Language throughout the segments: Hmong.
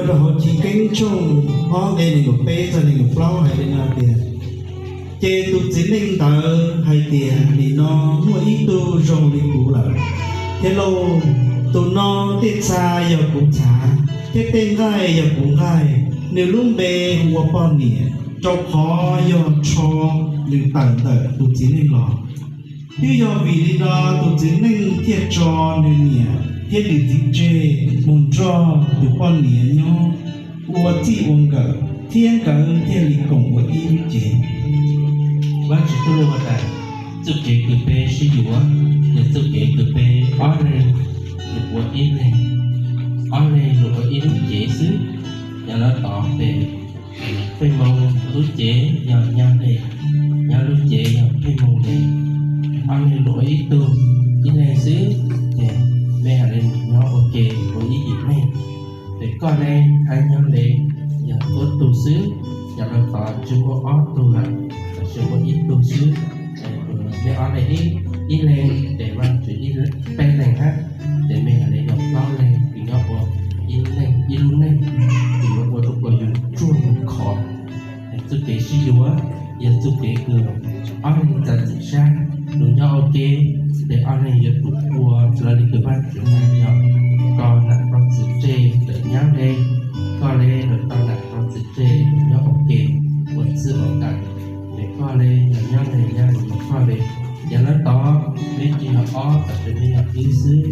Nyob rau hauv Chiv Keeb tshooj ob nqe nees nkaum peb txog nees nkaum plaub hais li no tias, ces tus txiv neej ntawd hais tias, nim no muaj ib tug zoo li kuv lawm, thiab lauj, tus no tej txha yog kuv txha, thiab tej nqaij yog kuv nqaij, nws lub npe hu ua poj niam, rau qhov yog tsho nws tawm ntawm tus txiv neej los. Twb yog vim li no tus txiv neej thiaj tso nws niam thiab nws txiv tseg mus nrog tus poj niam nyob ua txij ua nkawm, thiab nkawd thiaj li koom ua ib lub cev. Vajtswv txuj lus has tas, txuj kev kws peb sib yuav yog txuj kev kws peb ob leeg yuav ua ib leeg, ob leeg yuav ua ib lub cev xwb. Yog lawv tod ces Pheej Hmoo lub cev yog Nyab Leej, Nyab lub cev yog Pheej Hmoo ne, ob leeg yuav ua ib tug, ib leeg xwb. Ces mej hais li nyob ua ke ua ib yim neeg. Ces koj ne hab Nyab Leej yog ib tug xwb, yog lawv tod tsis muaj ob tug lawm, tab sis muaj ib tug xwb. Mej ob leeg ib, ib leeg ces Vajtswv ib, peb leeg hab, ces mej hais li yog plaub leeg kws nyob ua ib neeg, ib lub neej, kws yuav ua rau kom yus tsuaj yus khov. Txuj kev sib yuav yog txuj kev kws ob leeg txav txim sab, lug nyob ua ke, ces ob leeg yuav tsum ua raws li kws Vajtswv hais, yog koj nam rau txiv tseg ntawm Nyab Leej, koj le los tau nam rau txiv tseg nyob ua ke, ua txij ua nkawm, ces koj le yog Nyab Leej, Nyab Leej yog koj le. Yog lawv tod mej tsis yog ob, tab sis mej yog wb xwb,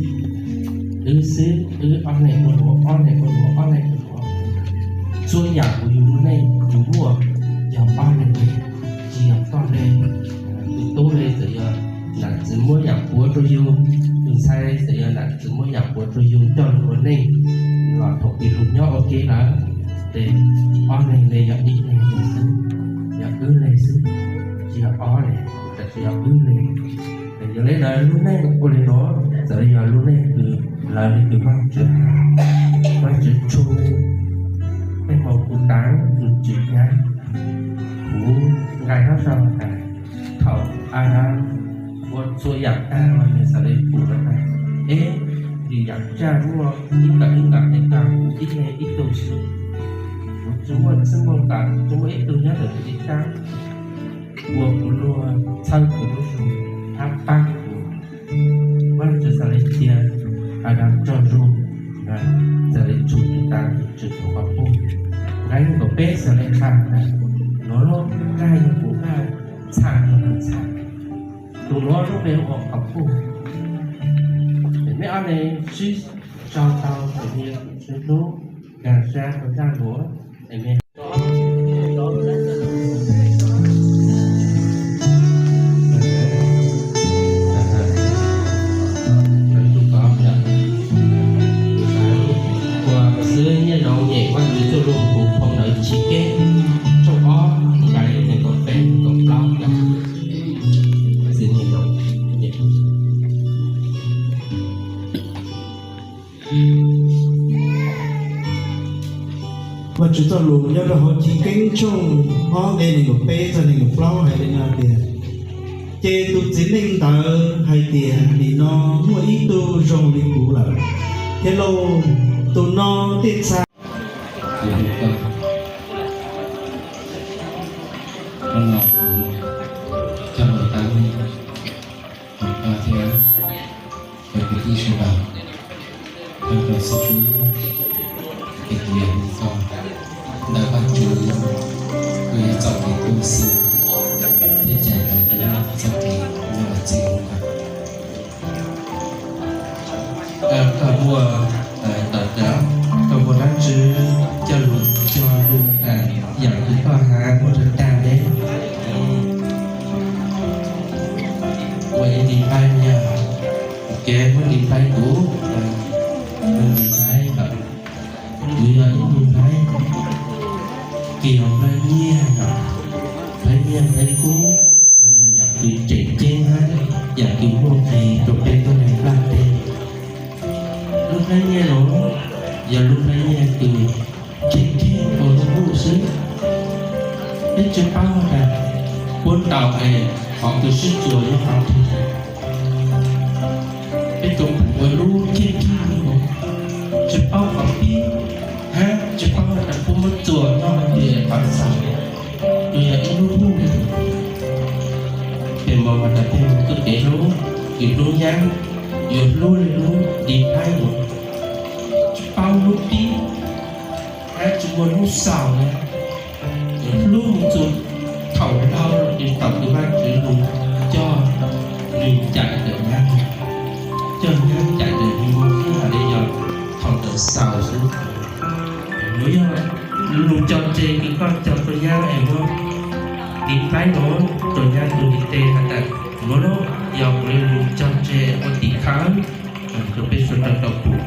wb xwb, wb ob leeg ua luaj, ob leeg ua luaj, ob leeg ua luaj. Txhua yam kuv yug lub neej yug muaj yog ob leeg le, tsis yog koj le. Tus tub le txawm yog nam txwv muab yam puav rau yug, tus ntxhais txawm yog nam txwv muab yam puav rau yug coj lug ua neej los thaum kws lug nyob ua ke lawm, ces ob leeg le yog ib leeg le xwb, yog wb le xwb, tsis yog ob le, tab sis yog wb le. Yog le ntawd lub neej ua li no, txawm le yog lub neej kws lawv le kws Vaajtswv, Vaajtswv tshu, tej hauv kuv taav tus tswv nyab, kuv nqai nyob rau tas, thaum Adas ua txhua yam tag los nws xav le pum lawv tas, eb, vim yam tsaj muaj ib nqam ib nqam es tas kuv ib leeg ib tug xwb, kuv tsis muaj txwj muaj nqam, tsis muaj ib tug nyob ntawm kuv ib sab ua kuv luag, txhawb kuv lub zug, hab pab kuv. Vaajtswv xav le cia Adas tsaug zug, xav le tsum tus taav tus tswv tus qhov pug. Nqai nkaum peb xav le qha tas, nuav lub nqaij yog kuv nqaij, txha yog kuv txha, tus nuav lub npe hu ua qhov pug. Mej ob leeg sib tsaug tau tus niag sib hlub, nkag sab rau zaj luas, es mej ua xwb nyiaj zoo nyem Vaajtswv txuj lug kuv phoo ntawv Chiv Keeb tshooj ob nqai nees nkaum peb nkaum plaub. Vaajtswv txoj lus nyob rau hauv Chiv Keeb tshooj ob nqe nees nkaum peb txog nees nkaum plaub hais li no tias, ces tus txiv neej ntawd hais tias, nim no muaj ib tug zoo li kuv lawm, thiab lauj, tus no tej txha coj los tau rau koj thiab rau kwv tij sawv daws, rau xib fwb, ces kuv yuav hu koj ntawm Vajtswv, kuj yog txoj kev tu xwb, thiab cas tau txoj kev nyob txij ua ntawd. Koj muaj, tom cov, koj muaj dlaab tsi coj lug, coj lug tas yam kws koj has muaj tag tag le? Ua ib nqaij nyiaj, kev muab nqaij kuv, nqaij lawm, kuv yog ib tug nqaij, kis nqaij nyiaj, nqaij nyiaj nqaij kub, mas yog yam kws tseem ceeb hab yam kws muaj nqis rau peb tuab neeg nplaj teb. Lub nqaij nyiaj nuav yog lub nqaij nyiaj kws tseem ceeb ua lub ntuj xwb. Peb tsi paub tas puab ntaus es qhov kws sib txuas nyob qhov twg. Peb tsuas pum ua lub nqaij nyiaj nuav, tsi paub qhov pib hab tsi Mas pheej mus txuj kev hlub, kev hlub nyab, yuav hlub li hlub di nraib mus, tsis paub hlub pib, hab tsis muaj hnub xaus na. Yuav hlub mus txug thaum laug ces thaum kws Vaajtswv lug coj nwg caim ntawm nyab, coj nyab caim ntawm nwg mus xwb, has le yog thaum ntawd xaus xwb. Nuav yog lug cog tseg kws koj cog rua nyab es muab di nraib nuav rua nyab tug ntiv tes has tas nuav lub yog kuv le lug cog tseg ua tim khawv rua peb suav dlawg tau pum.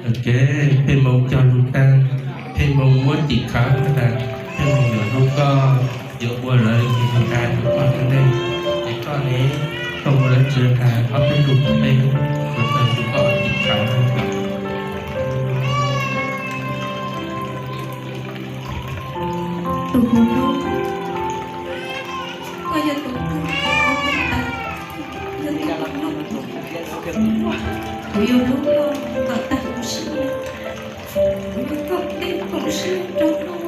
Ok, peb moog cog lug taag, peb moog muab tim khawv tas, peb moog yuav hlub koj, yuav ua lawv kws nrug nrag rua koj lub neej. Es koj ne, koj muab lawv tswv tas ob peb lug rua peb, lawv tawg rua koj tim khawv. Tus kuv hlub, koj yog tus kws kuv hlub tas, yog tus kuv hlub, kuv yuav hlub koj kom tag kuv sim neej, kuv yuav koj peb koom siab rau koj.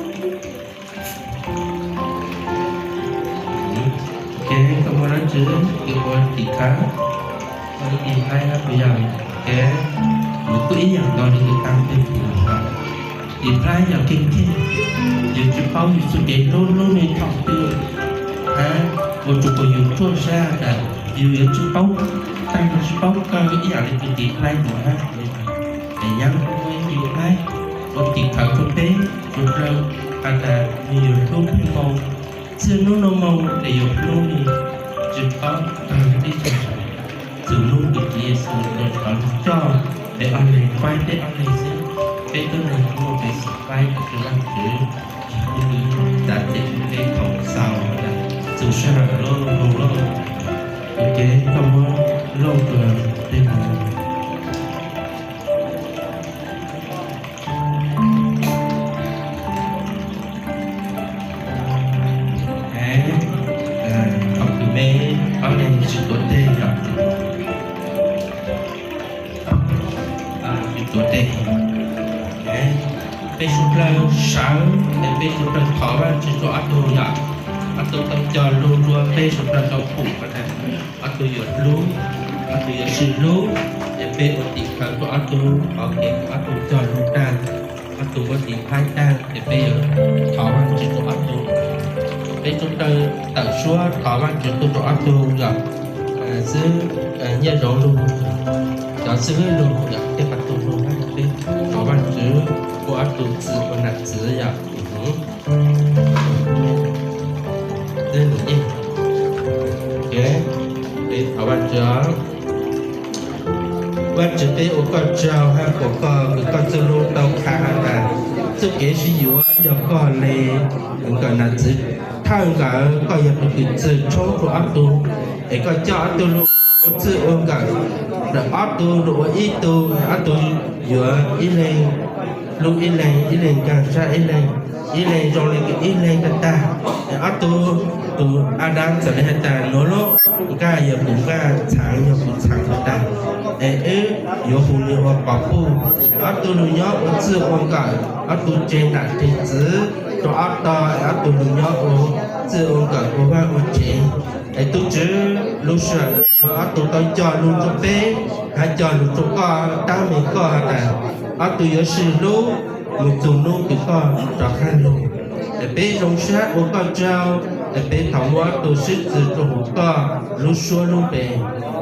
Ces koj muab dlaab tsi kws ua tim khawv, koj lub tim nraib hab puas yog? Ces nws kuj ib yam nkaus li kws taag peg pum. Tim nraib yog keej keej, yus tsis paub yus txuj kev hlub hlub nwg thaum twg, hab ua rua puas yus ruaj zag tas yus yuav tsis paub taag tsis paub kawg ib yam li kws tim nraib mus hab. Es nyab muab ib tim nraib ua tim khawv rua peb suav dlawg has tas nwg yuav hlub peb moo, txij hnub no moo es yuav hlub nwg tsis paub kawg ib txhia. Txug hnub kws Tswv Yexus rov lug coj peb ob leeg, faib peb ob leeg xwb, peb tub neeg muaj peev xwm faib tau rua Vaajtswv, txav txim rua peb thaum xaus. Txug sij hawm lawm lauj, moog lauj. Ok, koj muab looj rua peb moog. Thaum kws meb ob leeg tsi tuav teg yom, tsi tuav teg, peb suav dlawg sawv es peb suav dlawg thov Vaajtswv rua ob tug yom, ob tug tau cog lug rua peb suav dlawg tau pum has tas ob tug yuav hlub, ob tug yuav sib hlub, es peb ua tim khawv rua ob tug, qhov kev kws ob tug cog lug taag, ob tug muab tiv thaib taag es peb yuav thov Vaajtswv rua ob tug. Peb suav dlawg tawm suab thov Vaajtswv tuaj rua ob tug yom, xib nyiaj zoov lug, cov xib hwb lug yom, tej qhov tug lug hab peb thov Vaajtswv ua ob tug txwv ua nam txwv yom. Peb thov Vaajtswv, Vaajtswv peb ua koj tsaug hab kuas koj kws koj txuj lub tau qha has tas txuj kev sib yuav yog koj le nkawm nam txwv thawj nkawd, koj yog tug kws txwv tshoob rua ob tug, es koj coj ob tug lug ua txij ua nkawm, ntawm ob tug lug ua ib tug, ob tug yuav ib leeg hlub ib leeg, ib leeg nkaag sab ib leeg, ib leeg zoo le kws ib leeg tag tag. Es ob tug, tug Adas txawm le has tas nuav lub nqaj yog kuv nqaj, txhaav yog kuv txhaav tag tag, es wb yuav hu nwg ua pov puj. Ob tug lug nyob ua txij ua nkawm, ob tug tseg nam tseg txwv rua ob tog, es ob tug lug nyob ua txij ua nkawm ua vaaj ua tsev. Es tug Tswv, lub sij hawm ob tug tau cog lug rua peb, hab cog lug rua koj, tab meeg koj has tas ob tug yuav sib hlub moog txug hnub kws koj rov qaab lug. Es peb zoo sab ua koj tsaug, es peb thov muab ob tug sib txwv rua huv koj lub suab lub npe,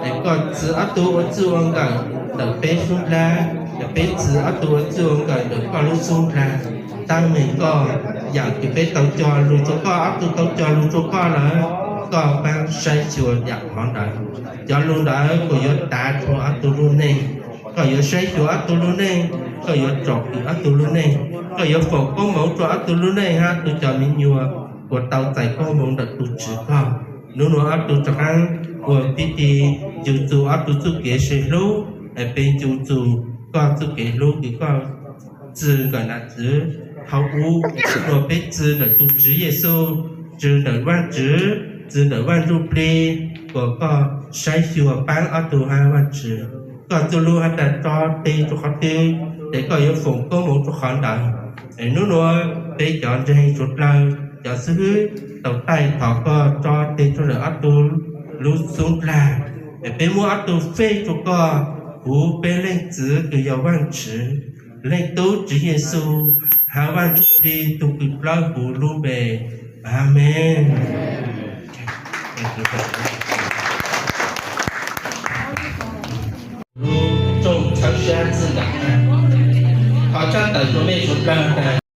es koj txwv ob tug ua txij ua nkawm ntawm peb xub ndlaag, es peb txwv ob tug ua txij ua nkawm ntawm koj lub xub ndlaag. Tab meeg koj, yaam kws peb tau cog lug rua koj, ob tug tau cog lug rua koj lawm, koj paab saib xyuas yaam hov ntawd. Cov lug ntawd kuas yuav tav rua ob tug lub neej, koj yuav saib xyuas ob tug lub neej, koj yuav tsom kwm ob tug lub neej, koj yuav foom koob moov rua ob tug lub neej hab tug cov miv nyuas kuas tau txais koob moov ntawm tug Tswv koj. Nub nua ob tug rov qaab ua pib ti yug txug ob tug txuj kev sib hlub, es peb yug txug koj txuj kev hlub kws koj txwv nkawm nam txwv thaum ub, nua peb txwv ntawm tug Tswv Yexus, txwv ntawm Vaajtswv, txwv ntawm Vaj Ntsuj Plig, kom koj saib xyuas paab ob tug hab Vaajtswv. Koj txuj lub hab tso teg rua qhov twg, ces koj yuav foom koob moov rua qhov ntawd. Es nub nuav peb cov ntseeg suav dlawg cov xib hwb tau taij thov koj tso teg rua ntawm ob tug lub xub ntiag. Es peb muab ob tug fej rua koj, huv peb Leej Txiv kws yog Vaajtswv, Leej Tub Tswv Yexus, hab Vaj Ntsuj Plig tug kws dlawb huv lub npe. Amees. Lub rooj txhawb sab txij nkawm, thov tshaj tawm rua mej suav dlawg.